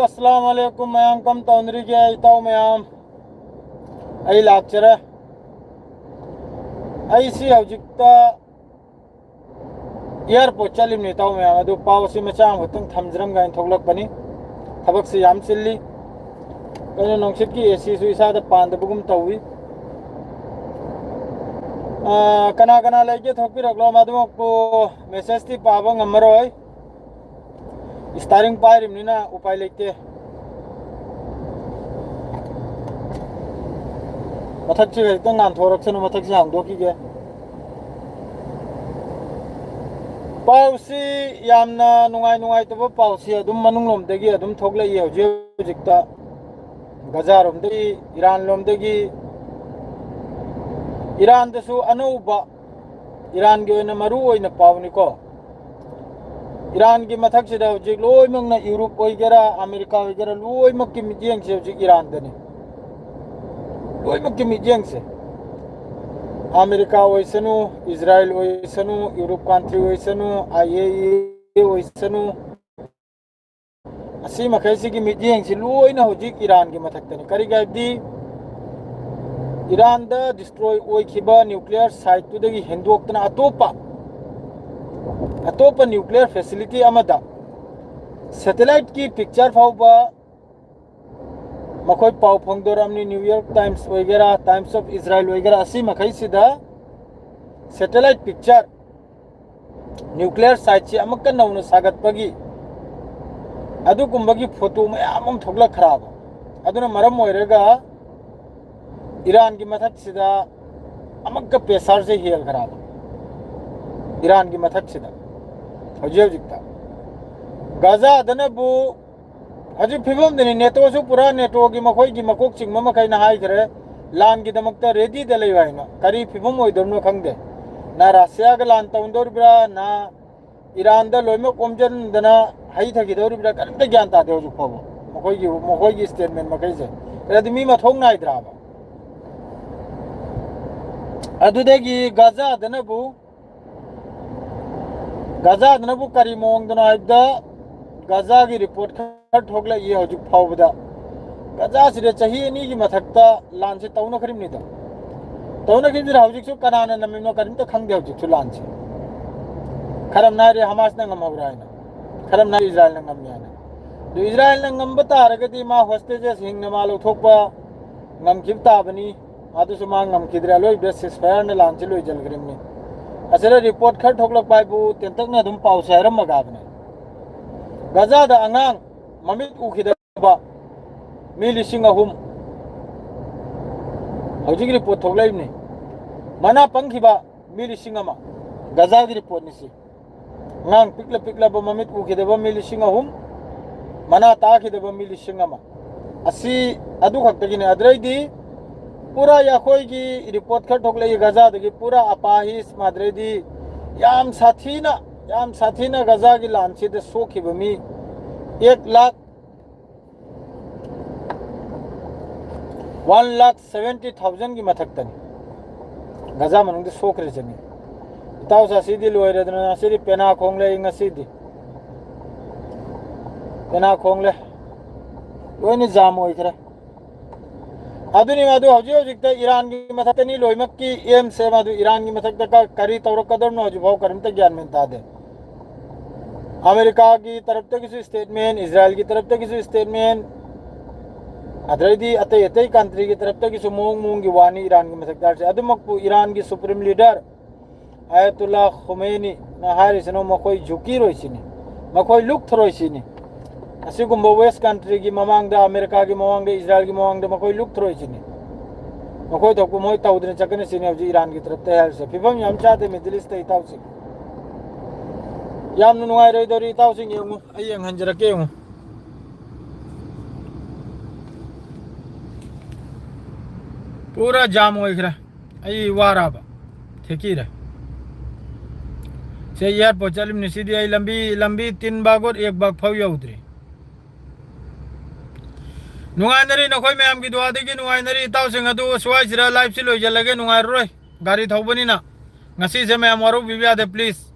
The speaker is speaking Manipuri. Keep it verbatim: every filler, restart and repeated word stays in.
ꯑꯁꯂꯥꯝ ꯑꯂꯩꯀꯨꯝ ꯃꯌꯥꯝ, ꯀꯝ ꯇꯧꯅꯔꯤꯒꯦ ꯏꯇꯥꯎ ꯃꯌꯥꯝ? ꯑꯩ ꯂꯥꯛꯆꯔꯦ꯫ ꯑꯩꯁꯤ ꯍꯧꯖꯤꯛꯇ ꯑꯦꯌꯥꯔꯄꯣꯔꯠ ꯆꯠꯂꯤꯕꯅꯤ ꯏꯇꯥꯎ ꯃꯌꯥꯝ꯫ ꯑꯗꯨ ꯄꯥꯎꯁꯤ ꯃꯆꯥ ꯑꯃꯈꯛꯇꯪ ꯊꯝꯖꯔꯝꯒꯦ ꯍꯥꯏꯅ ꯊꯣꯛꯂꯛꯄꯅꯤ꯫ ꯊꯕꯛꯁꯤ ꯌꯥꯝ ꯆꯤꯜꯂꯤ꯫ ꯀꯩꯅꯣ, ꯅꯨꯡꯁꯤꯠꯀꯤ ꯑꯦ ꯁꯤꯁꯨ ꯏꯁꯥꯗ ꯄꯥꯟꯗꯕꯒꯨꯝ ꯇꯧꯏ꯫ ꯑꯥ, ꯀꯅꯥ ꯀꯅꯥ ꯂꯩꯒꯦ ꯊꯣꯛꯄꯤꯔꯛꯂꯣ꯫ ꯃꯗꯨꯃꯛꯄꯨ ꯃꯦꯁꯦꯖꯇꯤ ꯄꯥꯕ ꯉꯝꯃꯔꯣꯏ꯫ ꯏꯁꯇꯥꯔꯤꯡ ꯄꯥꯏꯔꯤꯕꯅꯤꯅ ꯎꯄꯥꯏ ꯂꯩꯇꯦ꯫ ꯃꯊꯛꯁꯤ ꯈꯤꯇꯪ ꯉꯥꯟꯊꯣꯔꯛꯁꯅꯨ, ꯃꯊꯛꯁꯤ ꯍꯥꯡꯗꯣꯛꯈꯤꯒꯦ꯫ ꯄꯥꯎꯁꯤ ꯌꯥꯝꯅ ꯅꯨꯡꯉꯥꯏ ꯅꯨꯡꯉꯥꯏꯇꯕ ꯄꯥꯎꯁꯤ ꯑꯗꯨꯝ ꯃꯅꯨꯡꯂꯣꯝꯗꯒꯤ ꯑꯗꯨꯝ ꯊꯣꯛꯂꯛꯏ꯫ ꯍꯧꯖꯤꯛ ꯍꯧꯖꯤꯛꯇ ꯒꯖꯥꯔꯣꯝꯗꯒꯤ, ꯏꯔꯥꯟꯂꯣꯝꯗꯒꯤ, ꯏꯔꯥꯟꯗꯁꯨ ꯑꯅꯧꯕ, ꯏꯔꯥꯟꯒꯤ ꯑꯣꯏꯅ ꯃꯔꯨ ꯑꯣꯏꯅ ꯄꯥꯎꯅꯤꯀꯣ꯫ ꯏꯔꯥꯟꯒꯤ ꯃꯊꯛꯁꯤꯗ ꯍꯧꯖꯤꯛ ꯂꯣꯏꯅꯃꯛꯅ, ꯌꯨꯔꯣꯞ ꯑꯣꯏꯒꯦꯔꯥ, ꯑꯃꯦꯔꯤꯀꯥ ꯑꯣꯏꯒꯦꯔꯥ, ꯂꯣꯏꯅꯃꯛꯀꯤ ꯃꯤꯠꯌꯦꯡꯁꯦ ꯍꯧꯖꯤꯛ ꯏꯔꯥꯟꯗꯅꯤ꯫ ꯂꯣꯏꯅꯃꯛꯀꯤ ꯃꯤꯠꯌꯦꯡꯁꯦ, ꯑꯃꯦꯔꯤꯀꯥ ꯑꯣꯏꯁꯅꯨ, ꯏꯖꯔꯥꯏꯜ ꯑꯣꯏꯁꯅꯨ, ꯌꯨꯔꯣꯞ ꯀꯟꯇ꯭ꯔꯤ ꯑꯣꯏꯁꯅꯨ, ꯑꯥꯏ ꯑꯦ ꯏ ꯑꯦ ꯑꯣꯏꯁꯅꯨ, ꯑꯁꯤ ꯃꯈꯩꯁꯤꯒꯤ ꯃꯤꯠꯌꯦꯡꯁꯤ ꯂꯣꯏꯅ ꯍꯧꯖꯤꯛ ꯏꯔꯥꯟꯒꯤ ꯃꯊꯛꯇꯅꯤ꯫ ꯀꯔꯤꯒꯤ ꯍꯥꯏꯕꯗꯤ ꯏꯔꯥꯟꯗ ꯗꯤꯁꯇ꯭ꯔꯣꯏ ꯑꯣꯏꯈꯤꯕ ꯅ꯭ꯌꯨꯀ꯭ꯂꯤꯌꯔ ꯁꯥꯏꯠꯇꯨꯗꯒꯤ ꯍꯦꯟꯗꯣꯛꯇꯅ ꯑꯇꯣꯞꯄ, ꯑꯇꯣꯞꯄ ꯅ꯭ꯌꯨꯀ꯭ꯂꯤꯌꯔ ꯐꯦꯁꯤꯂꯤꯇꯤ ꯑꯃꯗ ꯁꯦꯇꯦꯂꯥꯏꯠꯀꯤ ꯄꯤꯛꯆꯔ ꯐꯥꯎꯕ ꯃꯈꯣꯏ ꯄꯥꯎ ꯐꯣꯡꯗꯣꯔꯛꯑꯕꯅꯤ꯫ ꯅ꯭ꯌꯨ ꯌꯣꯔꯛ ꯇꯥꯏꯝꯁ ꯑꯣꯏꯒꯦꯔꯥ, ꯇꯥꯏꯝꯁ ꯑꯣꯐ ꯏꯖꯔꯥꯏꯜ ꯑꯣꯏꯒꯦꯔꯥ, ꯑꯁꯤ ꯃꯈꯩꯁꯤꯗ ꯁꯦꯇꯦꯂꯥꯏꯠ ꯄꯤꯛꯆꯔ, ꯅ꯭ꯌꯨꯀ꯭ꯂꯤꯌꯔ ꯁꯥꯏꯠꯁꯤ ꯑꯃꯨꯛꯀ ꯅꯧꯅ ꯁꯥꯒꯠꯄꯒꯤ ꯑꯗꯨꯒꯨꯝꯕꯒꯤ ꯐꯣꯇꯣ ꯃꯌꯥꯝ ꯑꯃ ꯊꯣꯛꯂꯛꯈ꯭ꯔꯕ꯫ ꯑꯗꯨꯅ ꯃꯔꯝ ꯑꯣꯏꯔꯒ ꯏꯔꯥꯟꯒꯤ ꯃꯊꯛꯁꯤꯗ ꯑꯃꯨꯛꯀ ꯄ꯭ꯔꯦꯁꯔꯁꯦ ꯍꯦꯜꯈ꯭ꯔꯕ꯫ ꯏꯔꯥꯟꯒꯤ ꯃꯊꯛꯁꯤꯗ ꯍꯧꯖꯤꯛ ꯍꯧꯖꯤꯛꯇ ꯒꯖꯥꯗꯅꯕꯨ ꯍꯧꯖꯤꯛ ꯐꯤꯕꯝꯗꯅꯤ꯫ ꯅꯦꯇꯣꯁꯨ ꯄꯨꯔꯥ, ꯅꯦꯇꯣꯒꯤ ꯃꯈꯣꯏꯒꯤ ꯃꯀꯣꯛ ꯆꯤꯡꯕ ꯃꯈꯩꯅ ꯍꯥꯏꯈ꯭ꯔꯦ, ꯂꯥꯟꯒꯤꯗꯃꯛꯇ ꯔꯦꯗꯤꯗ ꯂꯩꯌꯨ ꯍꯥꯏꯅ꯫ ꯀꯔꯤ ꯐꯤꯕꯝ ꯑꯣꯏꯗꯧꯔꯤꯅꯣ ꯈꯪꯗꯦ꯫ ꯅ ꯔꯁꯤꯌꯥꯒ ꯂꯥꯟ ꯇꯧꯗꯧꯔꯤꯕ꯭ꯔꯥ, ꯅ ꯏꯔꯥꯟꯗ ꯂꯣꯏꯅꯃꯛ ꯑꯣꯝꯁꯤꯟꯗꯅ ꯍꯩꯊꯈꯤꯗꯧꯔꯤꯕ꯭ꯔꯥ, ꯀꯔꯤꯝꯇ ꯒ꯭ꯌꯥꯟ ꯇꯥꯗꯦ ꯍꯧꯖꯤꯛ ꯐꯥꯎꯕ꯫ ꯃꯈꯣꯏꯒꯤ, ꯃꯈꯣꯏꯒꯤ ꯁ꯭ꯇꯦꯠꯃꯦꯟ ꯃꯈꯩꯁꯦ꯫ ꯑꯗꯨꯗꯤ ꯃꯤ ꯃꯊꯧ ꯅꯥꯏꯗ꯭ꯔꯕ? ꯑꯗꯨꯗꯒꯤ ꯒꯖꯥꯗꯅꯕꯨ, ꯒꯖꯥꯗꯅꯕꯨ ꯀꯔꯤ ꯃꯑꯣꯡꯗꯅꯣ ꯍꯥꯏꯕꯗ, ꯒꯖꯥꯒꯤ ꯔꯤꯄꯣꯔꯠ ꯈꯔ ꯊꯣꯛꯂꯛꯏ ꯍꯧꯖꯤꯛ ꯐꯥꯎꯕꯗ꯫ ꯒꯖꯥꯁꯤꯗ ꯆꯍꯤ ꯑꯅꯤꯒꯤ ꯃꯊꯛꯇ ꯂꯥꯟꯁꯦ ꯇꯧꯅꯈ꯭ꯔꯤꯕꯅꯤꯗꯣ꯫ ꯇꯧꯅꯈꯤꯕꯁꯤꯗ ꯍꯧꯖꯤꯛꯁꯨ ꯀꯅꯥꯅ ꯅꯝꯃꯤꯕꯅꯣ ꯀꯔꯤꯝꯇ ꯈꯪꯗꯦ ꯍꯧꯖꯤꯛꯁꯨ ꯂꯥꯟꯁꯦ꯫ ꯈꯔꯝꯅ ꯍꯥꯏꯔꯦ ꯍꯃꯥꯁꯅ ꯉꯝꯍꯧꯔꯦ ꯍꯥꯏꯅ, ꯈꯔꯝꯅ ꯍꯥꯏꯔꯦ ꯏꯖꯔꯥꯌꯦꯜꯅ ꯉꯝꯃꯦ ꯍꯥꯏꯅ꯫ ꯑꯗꯨ ꯏꯖꯔꯥꯌꯦꯜꯅ ꯉꯝꯕ ꯇꯥꯔꯒꯗꯤ ꯃꯥ ꯍꯣꯁꯇꯦꯖꯦꯁ ꯍꯤꯡꯅ ꯃꯥ ꯂꯧꯊꯣꯛꯄ ꯉꯝꯈꯤꯕ ꯇꯥꯕꯅꯤ꯫ ꯑꯗꯨꯁꯨ ꯃꯥ ꯉꯝꯈꯤꯗ꯭ꯔꯦ꯫ ꯑꯂꯣꯏꯕꯗ ꯁꯤꯁꯐꯥꯌꯔꯅ ꯂꯥꯟꯁꯤ ꯂꯣꯏꯁꯤꯟꯈ꯭ꯔꯤꯕꯅꯤ꯫ ꯑꯁꯤꯗ ꯔꯤꯄꯣꯔꯠ ꯈꯔ ꯊꯣꯛꯂꯛꯄ ꯍꯥꯏꯕꯨ ꯇꯦꯟꯇꯛꯅ ꯑꯗꯨꯝ ꯄꯥꯎꯁꯦ ꯍꯥꯏꯔꯝꯃꯒꯕꯅꯦ꯫ ꯒꯖꯥꯗ ꯑꯉꯥꯡ ꯃꯃꯤꯠ ꯎꯈꯤꯗꯕ ꯃꯤ ꯂꯤꯁꯤꯡ ꯑꯍꯨꯝ ꯍꯧꯖꯤꯛ ꯔꯤꯄꯣꯔꯠ ꯊꯣꯛꯂꯛꯏꯕꯅꯤ꯫ ꯃꯅꯥ ꯄꯪꯈꯤꯕ ꯃꯤ ꯂꯤꯁꯤꯡ ꯑꯃ꯫ ꯒꯖꯥꯒꯤ ꯔꯤꯄꯣꯔꯠꯅꯤ ꯁꯤ꯫ ꯑꯉꯥꯡ ꯄꯤꯛꯂ ꯄꯤꯛꯂꯕ ꯃꯃꯤꯠ ꯎꯈꯤꯗꯕ ꯃꯤ ꯂꯤꯁꯤꯡ ꯑꯍꯨꯝ, ꯃꯅꯥ ꯇꯥꯈꯤꯗꯕ ꯃꯤ ꯂꯤꯁꯤꯡ ꯑꯃ꯫ ꯑꯁꯤ ꯑꯗꯨ ꯈꯛꯇꯒꯤꯅꯤ꯫ ꯑꯗꯨꯗꯩꯗꯤ ꯄꯨꯔꯥ ꯑꯩꯈꯣꯏꯒꯤ ꯔꯤꯄꯣꯔꯠ ꯈꯔ ꯊꯣꯛꯂꯛꯏ ꯒꯖꯥꯗꯒꯤ, ꯄꯨꯔꯥ ꯑꯄꯥꯍꯤꯁ ꯃꯥꯗ꯭ꯔꯩꯗꯤ ꯌꯥꯝ ꯁꯥꯊꯤꯅ, ꯌꯥꯝ ꯁꯥꯊꯤꯅ ꯒꯖꯥꯒꯤ ꯂꯥꯟꯁꯤꯗ ꯁꯣꯛꯈꯤꯕ ꯃꯤ ꯑꯦꯛ ꯂꯥꯈ, ꯋꯥꯟ ꯂꯥꯈ ꯁꯚꯦꯟꯇꯤ ꯊꯥꯎꯖꯟꯒꯤ ꯃꯊꯛꯇꯅꯤ ꯒꯖꯥ ꯃꯅꯨꯡꯗ ꯁꯣꯛꯈ꯭ꯔꯤꯁꯤꯅꯤ꯫ ꯏꯇꯥꯎ, ꯉꯁꯤꯗꯤ ꯂꯣꯏꯔꯦꯗꯅ, ꯉꯁꯤꯗꯤ ꯄꯦꯅꯥ ꯈꯣꯡꯂꯦ꯫ ꯑꯩ ꯉꯁꯤꯗꯤ ꯄꯦꯅꯥ ꯈꯣꯡꯂꯦ, ꯂꯣꯏꯅ ꯖꯥꯝ ꯑꯣꯏꯈ꯭ꯔꯦ꯫ ꯑꯗꯨꯅꯤ ꯃꯗꯨ ꯍꯧꯖꯤꯛ ꯍꯧꯖꯤꯛꯇ ꯏꯔꯥꯟꯒꯤ ꯃꯊꯛꯇꯅꯤ ꯂꯣꯏꯅꯃꯛꯀꯤ ꯑꯦꯝꯁꯦ꯫ ꯃꯗꯨ ꯏꯔꯥꯟꯒꯤ ꯃꯊꯛꯇ ꯀ-, ꯀꯔꯤ ꯇꯧꯔꯛꯀꯗꯕꯅꯣ ꯍꯧꯖꯤꯛꯐꯥꯎ ꯀꯔꯤꯝꯇ ꯒ꯭ꯌꯥꯟ ꯃꯦꯟ ꯇꯥꯗꯦ꯫ ꯑꯃꯦꯔꯤꯀꯥꯒꯤ ꯇꯔꯞꯇꯒꯤꯁꯨ ꯁ꯭ꯇꯦꯠꯃꯦꯟ, ꯏꯖꯔꯥꯌꯦꯜꯒꯤ ꯇꯔꯞꯇꯒꯤꯁꯨ ꯁ꯭ꯇꯦꯠꯃꯦꯟ, ꯑꯗꯩꯗꯤ ꯑꯇꯩ ꯑꯇꯩ ꯀꯟꯇ꯭ꯔꯤꯒꯤ ꯇꯔꯞꯇꯒꯤꯁꯨ ꯃꯑꯣꯡ ꯃꯑꯣꯡꯒꯤ ꯋꯥꯅꯤ ꯏꯔꯥꯟꯒꯤ ꯃꯊꯛꯇ ꯍꯥꯏꯔꯤꯁꯦ꯫ ꯑꯗꯨꯃꯛꯄꯨ ꯏꯔꯥꯟꯒꯤ ꯁꯨꯄ꯭ꯔꯤꯝ ꯂꯤꯗꯔ ꯑꯌꯥꯇꯨꯜꯂꯥ ꯈꯣꯃꯦꯅꯤꯅ ꯍꯥꯏꯔꯤꯁꯤꯅ ꯃꯈꯣꯏ ꯖꯨꯀꯤꯔꯣꯏꯁꯤꯅꯤ, ꯃꯈꯣꯏ ꯂꯨꯞꯊꯔꯣꯏꯁꯤꯅꯤ꯫ ꯑꯁꯤꯒꯨꯝꯕ ꯋꯦꯁ ꯀꯟꯇ꯭ꯔꯤꯒꯤ ꯃꯃꯥꯡꯗ, ꯑꯃꯦꯔꯤꯀꯥꯒꯤ ꯃꯃꯥꯡꯗ, ꯏꯖꯔꯥꯌꯦꯜꯒꯤ ꯃꯃꯥꯡꯗ ꯃꯈꯣꯏ ꯂꯨꯞꯊꯔꯣꯏꯁꯤꯅꯤ꯫ ꯃꯈꯣꯏ ꯊꯣꯛꯄ ꯃꯣꯏ ꯇꯧꯗꯅ ꯆꯠꯀꯅꯤ ꯁꯤꯅꯤ ꯍꯧꯖꯤꯛ ꯏꯔꯥꯟꯒꯤ ꯇꯔꯞꯇ ꯍꯥꯏꯔꯤꯁꯦ꯫ ꯐꯤꯕꯝ ꯌꯥꯝ ꯆꯥꯗꯦ ꯃꯤꯗꯜ ꯏꯁꯇ ꯏꯇꯥꯎꯁꯤꯡ꯫ ꯌꯥꯝꯅ ꯅꯨꯡꯉꯥꯏꯔꯣꯏꯗꯧꯔꯤ ꯏꯇꯥꯎꯁꯤꯡ꯫ ꯌꯦꯡꯉꯨ, ꯑꯩ ꯌꯦꯡꯍꯟꯖꯔꯛꯀꯦ, ꯌꯦꯡꯉꯨ꯫ ꯄꯨꯔꯥ ꯖꯥꯝ ꯑꯣꯏꯈ꯭ꯔꯦ꯫ ꯑꯩ ꯋꯥꯔꯕ, ꯊꯦꯛꯀꯤꯔꯦ꯫ ꯁꯦ ꯑꯦꯌꯥꯔꯄꯣꯔꯠ ꯆꯠꯂꯤꯕꯅꯤ꯫ ꯁꯤꯗꯤ ꯑꯩ ꯂꯝꯕꯤ, ꯂꯝꯕꯤ ꯇꯤꯟ ꯕꯥꯒ ꯑꯣꯔ ꯑꯦꯛ ꯕꯥꯒ ꯐꯥꯎ ꯌꯧꯗ꯭ꯔꯤ꯫ ꯅꯨꯡꯉꯥꯏꯅꯔꯤ ꯅꯈꯣꯏ ꯃꯌꯥꯝꯒꯤ ꯗꯨꯋꯥꯗꯒꯤ ꯅꯨꯡꯉꯥꯏꯅꯔꯤ꯫ ꯏꯇꯥꯎꯁꯤꯡ ꯑꯗꯨ ꯁ꯭ꯋꯥꯏꯁꯤꯗ ꯂꯥꯏꯞꯁꯤ ꯂꯣꯏꯁꯤꯜꯂꯒꯦ, ꯅꯨꯡꯉꯥꯏꯔꯔꯣꯏ ꯒꯥꯔꯤ ꯊꯧꯕꯅꯤꯅ꯫ ꯉꯁꯤꯁꯦ ꯃꯌꯥꯝ ꯋꯥꯔꯧꯕꯤꯕ ꯌꯥꯗꯦ, ꯄ꯭ꯂꯤꯖ꯫